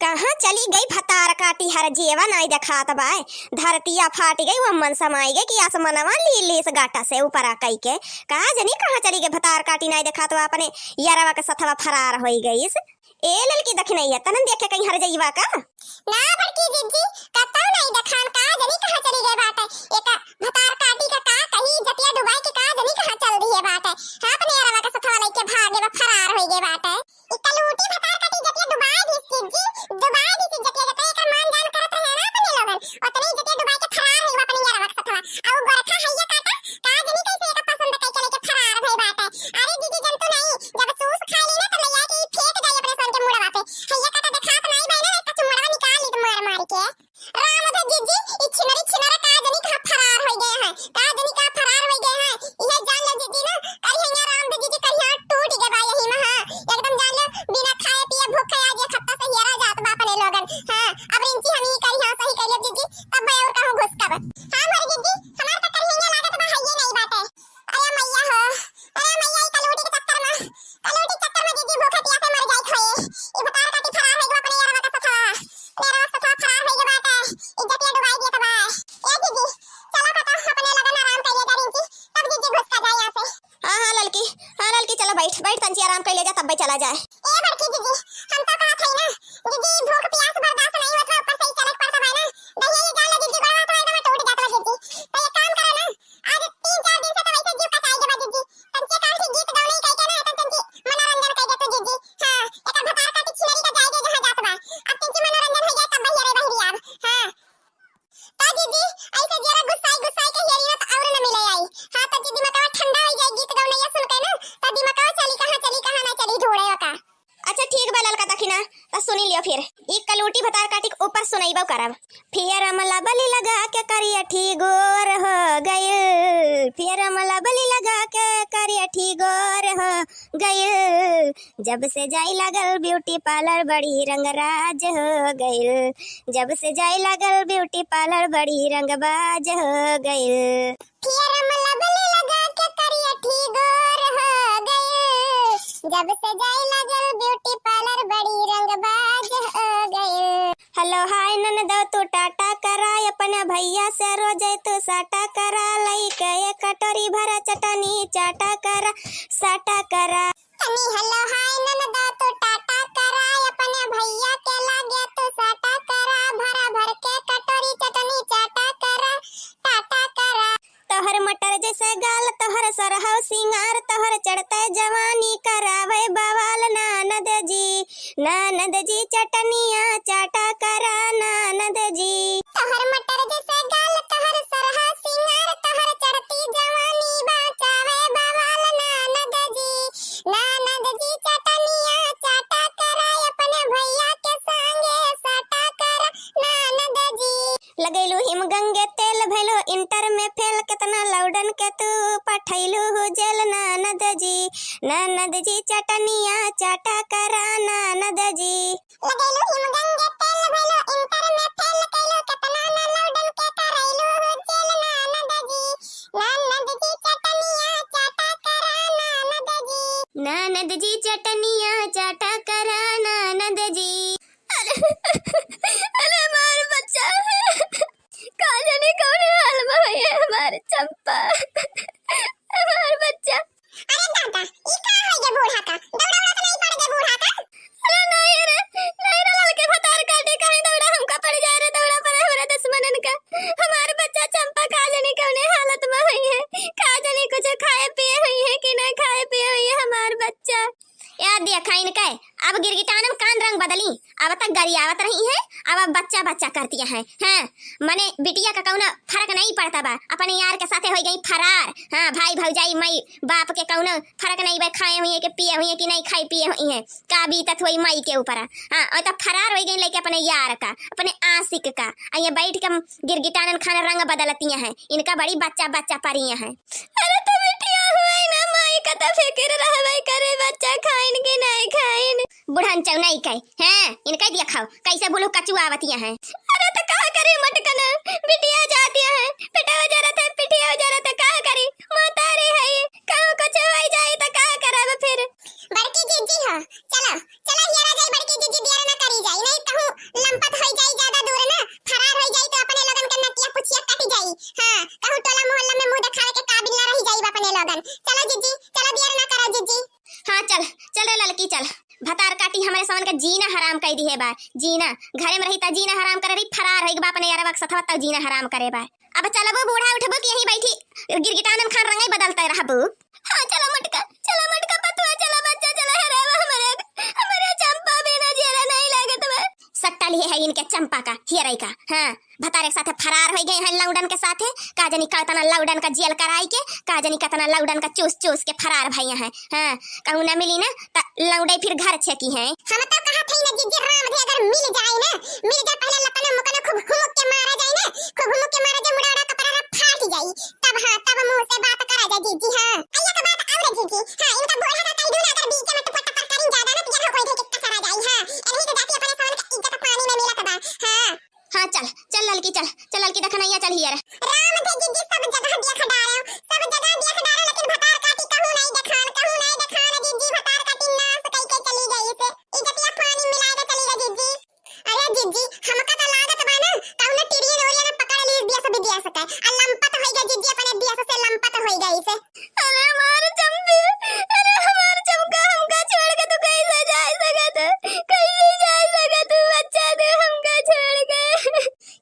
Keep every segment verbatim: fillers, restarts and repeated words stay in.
कहाँ चली गई भतार काटी, हर जेवा नाई देखात बाय। धरतिया फाटि गई, वम्मन समाई गई कि आसमनवा लीलीस गाटा से ऊपरा कई के। का जनी कहाँ चली गई भतार काटी, नाई देखात बा, अपने यरवा के सथवा फरार होई गईस। ए ललकी दखिनैया, तनन देखे कहीं हर जइवा का? ना बड़की जिज्जी, कतौ नाई देखान, का जनी कहाँ चली गई बाटे। एका भतार काटी का, का कही, इज्जतिया डुबाई के का जनी कहाँ चल दिए बाटे। हाँ, अपने यरवा के सथवा लइके भागे बा, फरार होई गई बाटे। ई कलूटी भतार काटी इज्जतिया डुबाई दिस जिज्जी, डुबाई दिस इज्जतिया, जतने एकर मान जान करत रहे ना अपने लोगन, ओतने इज्जतिया डुबाई के फरार होई बा अपने यरवा के सथवा। आ उ गोरखा हइया काटा, का जनी कैसे एका पसंद कई के लेके फरार भई बाटे। अरे जिज्जी जन तू नाई, जब सूस खाई ली ना तो लइया के ई फेंक जाई अपने सन के मुड़वा पे। हइया काटा देखात नाई बाई ना, एका चुम्मड़वा निकाल ली तो मार मार के। राम धन जिज्जी, ई छिनरी छिनरा का जनी कहाँ फरार होई गए हैं, का जनी कहाँ फरार होई गए हैं। इहे जान लो जिज्जी ना, करिहैया राम धन जिज्जी करिहा टूट गए बा यही में, हाँ। एकदम जान लो, बिना खाए पिए भूखे आज एक हफ्ता से हियरा जात बा अपने लोगन, हाँ। अब रिंची हम ही करिहा सही करिए जिज्जी, तब मैं और कहूँ घुस कब। हाँ मोर जिज्जी, हमार तो करिहैया लागत बा हइये नहीं बाटे। अरे मैया हो, अरे मैया, ई कलूटी के चक्कर में, कलूटी के चक्कर में जिज्जी भूखे पियासे मर जाइत होई। ई भतार काटी फरार होई गवा अपने यरवा के सथवा। यरवा के सथवा फरार होई गवा बाटे। इज्जतिया डुबाई दिया तबा। ए जिज्जी, चला कतौ अपने लगन आराम कइले जा रिंची, तब जिज्जी घुस का जाए यहाँ से। हाँ, हाँ, ललकी, हाँ, ललकी, चला बैठ, बैठ, तंची आराम कइले जा, तब्बे चला जाए। ए बड़की जिज्जी, हम तो कहत हई ना, जिज्जी भूख पियास बर्दाश्त नहीं होत बा, ऊपर से ई चलक पड़त बा ना। दहिया ये जान लो जिज्जी, गोड़वा तो एकदम टूट जात बा जिज्जी। तो एक काम करो ना, आज तीन चार दिन से तो वैसे जीव कचाई के बा जिज्जी। तंचे काल ठीक गीत गौनई कई के ना, तन तंचे मनोरंजन कई दे तू जिज्जी। हाँ, एकर भतार काटी छिनरी का जाए दे जहाँ जात बा। अब तंचे मनोरंजन हो जाए तब बहिया रे बहिरी आब। हाँ। तो जिज्जी, ऐसे जरा गुस्साई गुस्साई के हेरी ना तो और न मिले आई। हाँ, तो जिज्जी दिमागवा ठंडा हो जाए गीत गौनैया सुन के ना, तो दिमागवा चली कहाँ चली कहाँ ना चली ढूंढे ओका। अच्छा ठीक बा ललका दखिना, त सुनी लियो फिर। ई कलूटी भतार काटी के ऊपर सुनैबो करब। फेयर अमला बली लगा के करिया ठी गोर हो गइल, फेयर अमला बली लगा के करिया ठी गोर हो गइल। जब से जाई लागल ब्यूटी पार्लर बड़ी रंगराज हो गइल, जब से जाई लागल ब्यूटी पार्लर बड़ी रंगबाज हो गइल। फेयर अमला बली लगा के करिया ठी गोर हो गइल। जब से जाए लागल ब्यूटी पार्लर बड़ी रंगबाज हो गइल। हेलो हाय ननदो तू टाटा करा, अपने भैया से रोजे तू साटा करा, लइके एक कटोरी भरा चटनी चाटा करा, साटा करा। तनी हेलो हाय ननदो तू टाटा करा, अपने भैया के लागे तू साटा करा, भरा भर के कटोरी चटनी चाटा करा, टाटा करा। तोहर मटर जैसे गाल, तोहर सरहौ सिंगार, तोहर चढ़ते जवानी करावे बवाल। ननद जी, ननद जी चटनिया चाटा करा ननद जी। तोहर मटर जैसे गाल, तोहर सरहौ सिंगार, तोहर चढ़ती जवानी बाचावे बवाल। ननद जी, ननद जी चटनिया चाटा करा, अपने भैया के संगे साटा करा ननद जी। लगैलू हिम गंगे तेल, भैलू इंटर में फेल, केतना लौडन के तू पठैलू हो जेल। ननद जी, ननद जी चटनिया चाटा करा ननद जी। लगैलू हिम गंगे तेल, भैलू इंटर में फेल, कैलू केतना न लौडन के करैलू हो जेल। ननद जी, ननद जी चटनिया चाटा करा ननद जी। ननद जी चटनिया चाटा करा ननद जी। अरे, अरे हमार बच्चा, का जाने कौन हाल में है हमार चंपा, हमार बच्चा। अरे दादा, ई का हो गए बूढ़ा का? दौड़ा उड़ा तो नहीं पड़ गए बूढ़ा का? अरे नहीं रे, नहीं रे, ललके भतार काटे काहे दौड़ा हमका पड़ जाए रे, दौड़ा पड़े हमरा दुश्मनन का। हमार बच्चा चंपा का जाने कौने हालत में हुई है, का जाने कुछ खाए पिए हुई है कि ना खाए पिए हुई है हमार बच्चा। या देखा इनके, अब गिरगिटानन कान रंग बदली, अब तक गरियावत रही हैं, अब, अब बच्चा बच्चा करती हैं। हैं, मने बिटिया का कौनो फर्क नहीं पड़ता बा, अपने यार के साथे हो गई फरार। हाँ, भाई भौजाई माई बाप के कौनो फर्क नहीं बा, खाए हुई है कि पिए हुई है कि नहीं खाए पिए हुई है, का बीतत हुई माई के ऊपर। हाँ, और तब फरार हो गई लेके अपने यार का, अपने आशिक का, आ ये बैठ के गिरगिटानन खान रंग बदलती हैं, इनका बड़ी बच्चा बच्चा परिया हैं। अरे तो बिटिया हुई ना माई का तो फिक्र रहबे करे बच्चा खाइन कि नहीं खाइन। बुढ़न चौनाई के हैं, इनके देखो कैसे बुलु कचुआवतिया हैं। अरे तो का करे मटकना, बिटिया जातिया है, बेटा जरत है, पिटिया जरत है, का करी? मातारी है, कहूँ कुछ हो जाए तो का करब फिर? बड़की जिज्जी हो, चलो, चलो हियरा जाई बड़की जिज्जी, देर ना करी जाई, नहीं कहूँ कइ दिहे बा। जीना, घरे में रही त जीना हराम करे रही, फरार होइ गइ बा अपने यारवा के सथवा, तउ जीना हराम करे बा। अब चलबू बूढ़ा उठबू कि यहीं बैठी गिरगिटानन खान रंगई बदलते रहबू? हाँ, चला मटका, चला मटका पतुआ, चला बच्चा, चला हेरावा हमरे, हमरे चंपा बिना जियरा नहीं लागत बा। सट्टा लिहे है इनके चंपा का, हियरई का। हाँ, भतारे के साथे फरार होइ गए हैं लौंडन के साथे। का जनी कतना लौंडन का जेल कराई के, का जनी कतना लौंडन का चूस चूस के फरार भई हैं। हाँ, कहूँ ना मिली ना, त लौंडे फिर घर छेकी हैं। हम तो कहत हई ना जीजी, राम धे अगर मिल जाए ना, मिल जाए, पहले लपना मुकना खूब हुमुक के मारा जाए ना, खूब हुमुक के मारा जाए, मुड़ाड़ा कपड़ा फाट जाई, तब, हाँ, तब मुँह से बात करा जाए जीजी। हाँ, अइया का बात और है जीजी, हाँ, इनका बूढ़ा का कह दू ना, अगर बीच में टपर टपर करी ज्यादा ना, तो यहाँ कोई देखे कसरा जाई। हाँ, इन्हीं के जाति अपने सवन का इज्जत पानी में मिलत बा। हाँ। हाँ, चल, चल ललकी, चल, चल ललकी, देखनैया, चल हियर। राम धे जीजी, सब जगह देख डारे, सब जगह देख डारे, लेकिन भतार काटी कहूँ नहीं देखान, कहूँ नहीं देखान जीजी, भतार काटी नाश कई के चली गई से, इज्जतिया पानी मिलाए के चली गई जीजी। अरे जीजी, हमका त लागत बा ना, कौनो टिरियन ओरियन पकड़ ली बियास बियास के, आ लंपत होइ गई जीजी, अपने बियास से लंपत होइ गई से। अरे हमार चंपी, अरे हमार चंपा, हमका छोड़ के तू कैसे जाए सकत है? कैसे जाए सकत है बच्चा तू हमका छोड़ के?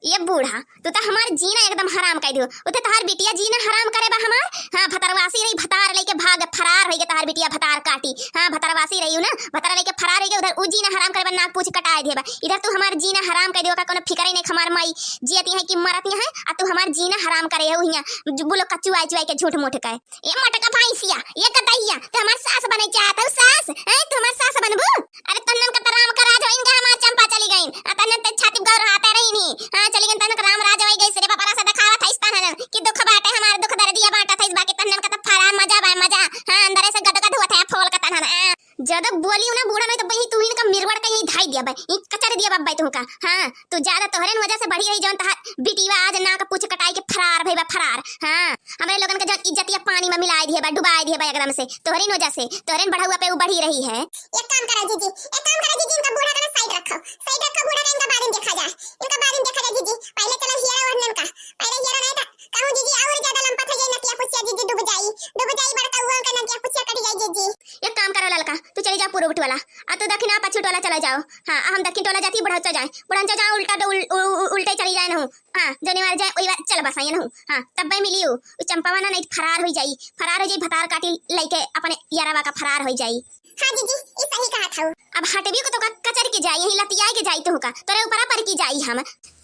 ये बूढ़ा, तू तो हमार जीना एकदम हराम कर दियो। उते तहार बिटिया जीना हराम करे बा हमार। हाँ, भतरवासी रही, भतार लेके भाग, फरार होइगे तहार बिटिया भतार काटी। हाँ, भतरवासी रही ना, भतार लेके फरार होइगे, उधर उ जीना हराम करे बा, नाक पूछ कटाए दिए बा। इधर तू हमार जीना हराम कर दियो, का कोनो फिकर ही नहीं, हमार माई जियती है कि मरती है, आ तू हमार जीना हराम करे हो हियाँ, जो बोलो कचुआई चुआई के झूठ मूठ के। ए मटका भैंसिया, ए कतैया, ते हमार सास बने चाहत हऊ, सास? हैं, तू हमार सास बनबू? अरे तन्नन का त राम का राज होइन गा, हमार चंपा चली गईन। आ तन्नन ते छाती गौर हाथे रही नी। हाँ, चली गईन, तन्नन का राम राज होई गई, सिरे बपरा से देखावत है इस तन्नन कि दुख बाटे, हमार दुख दर्दिया बांटत है, बाकी तन्नन का त फरा मजा बा, मजा। हाँ, अंदरे से गदगद हुआ था, फोल का तन्नन। हाँ। ज्यादा बोली ना बूढ़ा, नहीं तो बही तू इनका मिरवड़ का यही धाई दिया बा, ई कचर दिया बा तुमका। हाँ, तू ज्यादा तोहरे न वजह से बढ़ी रही, जौन तहार बिटिया आज नाक पूछ कटाई के फरार भई बा, फरार। हाँ, हमरे लोगन के जौन इज्जतिया पानी में मिलाए दिए बा, डुबाए दिए बा एकदम से, तोहरे न वजह से, तोहरे न बढ़ौआ पे उ बढ़ी रही है। एक काम करा जीजी, एक काम करा जीजी, इनका बूढ़ा का ना side रखो, side रखो बूढ़ा का, इनका बाद में देखा जाए, इनका बाद में देखा जाए जीजी, पहले चलो हियरा ओढ़ने का, पहले हियरा नहीं था, कहूँ जीजी और ज्यादा लंपत हो जाए, नकिया पुछिया जीजी डूब जाई, डूब जाई बड़का हुआ का नकिया पुछिया कट जाई जीजी। एक काम करो ललका, तू चली जाओ पूर्व टोला, आ तू दक्षिणा पश्चिम टोला चला जाओ। हाँ, हम दक्षिण टोला जाती, बुढ़ौचा जाए, बुढ़ौचा जाए, उल्टा डो-, उल-, उ-, उ-, उल्टे चली जाए न हूँ। हाँ, जौने वार जाए, वही वार चल बसाए न हूँ। हाँ, तब भाई मिली हूँ, उ चंपावा ना नहीं फरार हो जाई, फरार हो जाई, भतार काटी लइके अपने यारवा का फरार हो जाई। हाँ जीजी, ई सही कहा था। अब हटबी को तो का कचर के जाई, यही लतियाए के जाई तो का, तोरे ऊपरा पर की जाई हम।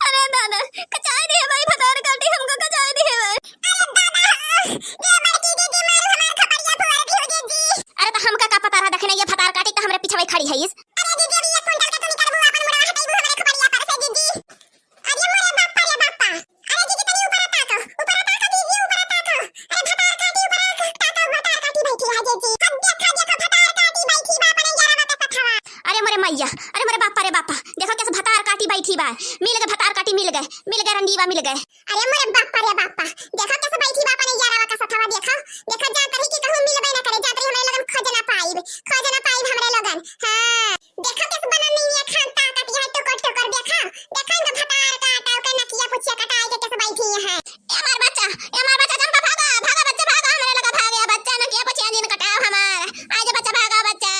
अरे दादा, कचाई दिहे भाई भतार काटी, हमको कचाई दिहे भाई। अरे दादा, ये बड़की दीदी मारू हमार खपड़िया फोड़ दी हो दीदी। अरे तो हमका का पता रहा, देखने ये भतार काटी तो हमरे पीछे खड़ी है इस। अरे दीदी, अभी एक कुंटल का तू निकलबू, अपन मुड़वा हटाइबू हमरे खपड़िया पर से दीदी। अरे मोरे बाप रे बापा। अरे दीदी तनी ऊपर ताको, ऊपर ताको दीदी, ऊपर ताको। अरे भतार काटी ऊपर ताको, भतार काटी बैठी है दीदी। अब देखा देखो भतार काटी बैठी बा अपने यारवा के सथवा। अरे मोरे मैया, अरे मोरे बापा रे बापा, देखो कैसे भतार काटी बैठी बा। मिल गए भतार काटी, मिल गए, मिल गए रंडीवा, मिल गए। अरे मोरे बापा रे बापा, देखो कैसे बैठी बा अपने यारवा का सथवा, देखो, देखो जात रही कि कहूँ मिलबे ना करे, जात रही हमरे लोगन खोज ना पाइब, खोज ना पाइब हमरे लोगन। हाँ, देखो कैसे बनल नहीं है खान ताकत यहाँ टुकर टुकर, देखो, देखो इनका भतार काटा, ओकर नकिया पुछिया कटाई के कैसे बैठी है। ए हमार बच्चा, ए हमार बच्चा, चंपा भागा, भागा बच्चा भागा, हमरे लगा भागे, बच्चा नकिया पुछिया जिन कटाओ हमार, आ जा बच्चा भागा बच्चा।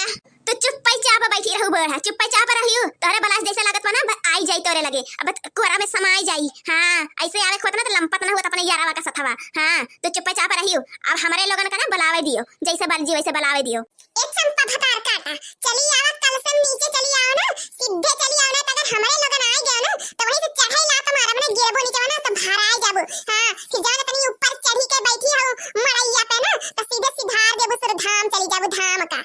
तू चुप्पे चाप बैठी रहू बूढ़ा, चुप्पे चाप रहियो। तोहरे बलास जैसे लागत बा ना, ब-, आई जाई तोरे लगे, अब कोरा में समाई जाई। हाँ, ऐसे आवे खोत ना तो लंपत ना हुआ अपने यारवा का सथवा। हाँ, तू चुप्पे चाप रहियो, अब हमरे लोगन का ना बुलावे दियो, जैसे बल जी वैसे बुलावे दियो। ए चंपा भतार काटा, चली आवा, कल से नीचे चली आओ ना, सीधे चली आओ ना, तो अगर हमरे लोगन आ गया ना, तो वहीं से चढ़े लात मारब ना, गिरबो नीचे ना, तो भराए जाबो। हाँ, फिर जान तनी ऊपर चढ़ी के बैठी हो मड़ैया पे ना, तो सीधे सिधार देबो, सिर धाम चली जाबो, धाम का।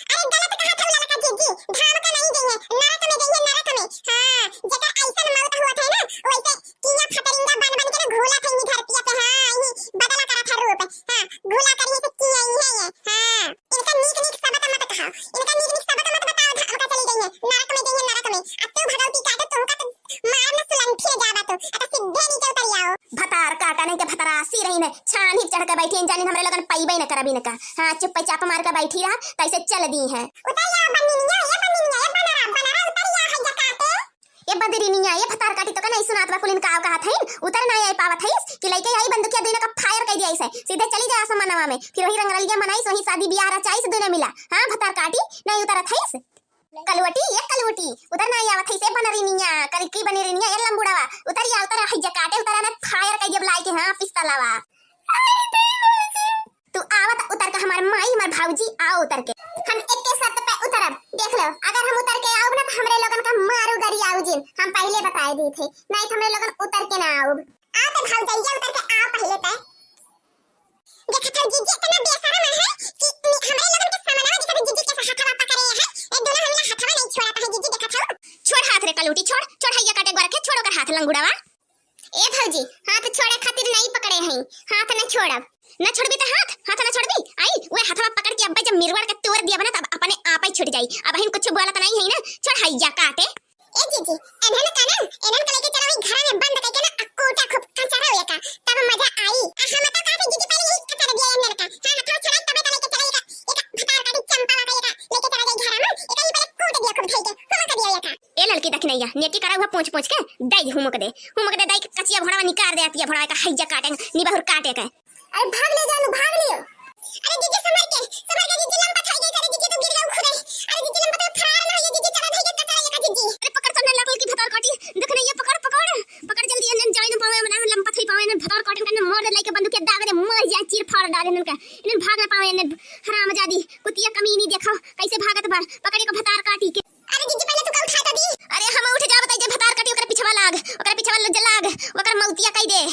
अरे गलत कहा था ललका जीजी, धाम का नहीं गई है, नरक में गई है, नरक में। हाँ, जेकर ऐसन मौत हुआ था ना, वैसे किया फतरिंगा बन बन के ना घूला था इन्हीं धरतिया पे। हाँ, इन्हीं बदला करा था रूप। हाँ, घूला करिए से किया ही है ये। हाँ, इनका नीक नीक सबक मत कहा, इनका नीक नीक सबक मत बताओ, धाम का चली गई है, नरक में गई है, नरक में। अब तू भगवती काटो, तुमका तो मार न सुलंठिए जावा तू, अब सीधे नीचे उतर आओ। भतार काटा नहीं के भतरासी रही न, छानी चढ़ के बैठी, जानी हमरे लोगन पइबे न करब इनका। हाँ, चुप्पे चाप मार के बैठी रहा, तैसे चल दी है। उतर आओ बंदिनिया, ये बंदिनिया, ये बनरा, बनरा, उतर आओ है जकाते। ये बदरिनिया, ये भतार काटी तो का नहीं सुनात बा, कुलिन का कहत हईन, उतर नहीं आई पावत हईस कि लइके आई बंदूकिया दुनो का fire कर दिया इसे, सीधे चली जाए आसमानवा में, फिर वही रंगरलिया मनाइस, वही शादी बियाह रचाइस दुनो मिला। हाँ, भतार काटी नहीं उतरत हईस। कलवटी, ए कलवटी, उतर ना आवत है से बनरिनिया, कल की बनरिनिया, ए लंबुड़ावा, उतर या, उतर, हैजा काटे, उतर ना, fire कइ देब लाइके, हाँ, पिस्तलावा। तू आवत उतर के, हमार माई, हमार भौजी, आओ उतर के। हम एक्के शर्त पे उतरब, देख लो, अगर हम उतर के आउब ना तो हमरे लोगन का मारू गरी आउ जिन, हम पहिले बताइ दी थे, नहीं तो हमरे लोगन उतर के ना आउब। आ तो भौजैया उतर के आओ पहिले ते। देखत हौ जीजी इतना बेशरम है कि नि-, हमरे लोगन के सामने देखत हौ जीजी कैसे हथवा पकड़े है। ए दोनों हमला हथवा नहीं छोड़त है जीजी, देखत हौ। छोड़ हाथ रे कलूटी, छोड़, छोड़ हैया काटे गोरखे, छोड़ ओकर हाथ लंगुड़ावा। ए भौजी, हाथ छोड़े खातिर नहीं पकड़े हैं, हाथ न छोड़ब। न छोड़बी त हाथ, हाथ न छोड़बी? आई, वे हथवा पकड़ के अब्बे जब मिरवड़ के तोड़ दिया बना तब अपने आप ही छूट जाई। अबहिन कुछ बोलत नहीं है ना, छोड़ हैया काटे। ए जीजी, एनहन का ना, एनहन का लेके चला वही घरा में बंद करके ना, आ कूटा खूब कचरा हुए का, तब मजा आई। आ हम तो कहा थे जीजी पहले यही कचरा दिया एनहन का। हाँ, हथवा छोड़ा तबे तो लेके चला एका, एका भतार काटी चंपा का एका, लेके चला जाई घरा में, एका ही पहले कूट दिया खूब धई के, हुमक दिया एका। ए लड़की दखिनैया, नेकी करा हुआ पूछ पूछ के, दाई हुमक दे, हुमक दे दाई के कचिया भोड़वा निकार दे आतिया भोड़वा का हैजा काटे, निबहुर काटे के। अरे भाग ले जानू, भाग लियो। अरे जीजी संभर के, संभर के जीजी लंपत होइ गई, अरे जीजी तू गिर गऊ खुदे। अरे जीजी लंपत फरार ना हो जीजी, चला धई के कचरा एका जीजी। अरे पकड़ तन्ने लागल की भतार काटी, दखिनैया पकड़, पकड़, पकड़ जल्दी, एनन जाए न पावे, मना लंपत होइ पावे, एनन भतार काटी, एनन मार दे लाइके बंदूक के दाग दे, मार जाए चीर फाड़ डाले एनन का, एनन भाग ना पावे, एनन हरामजादी, कुतिया कमीनी देखो, कैसे भागत बा, पकड़े को भतार काटी के। अरे जीजी पहले तू का उठा तो दी। अरे हम उठ जाब त जे भतार काटी ओकर पिछवा लाग, ओकर पिछवा ल-, लाग, ओकर मौतिया कई दे।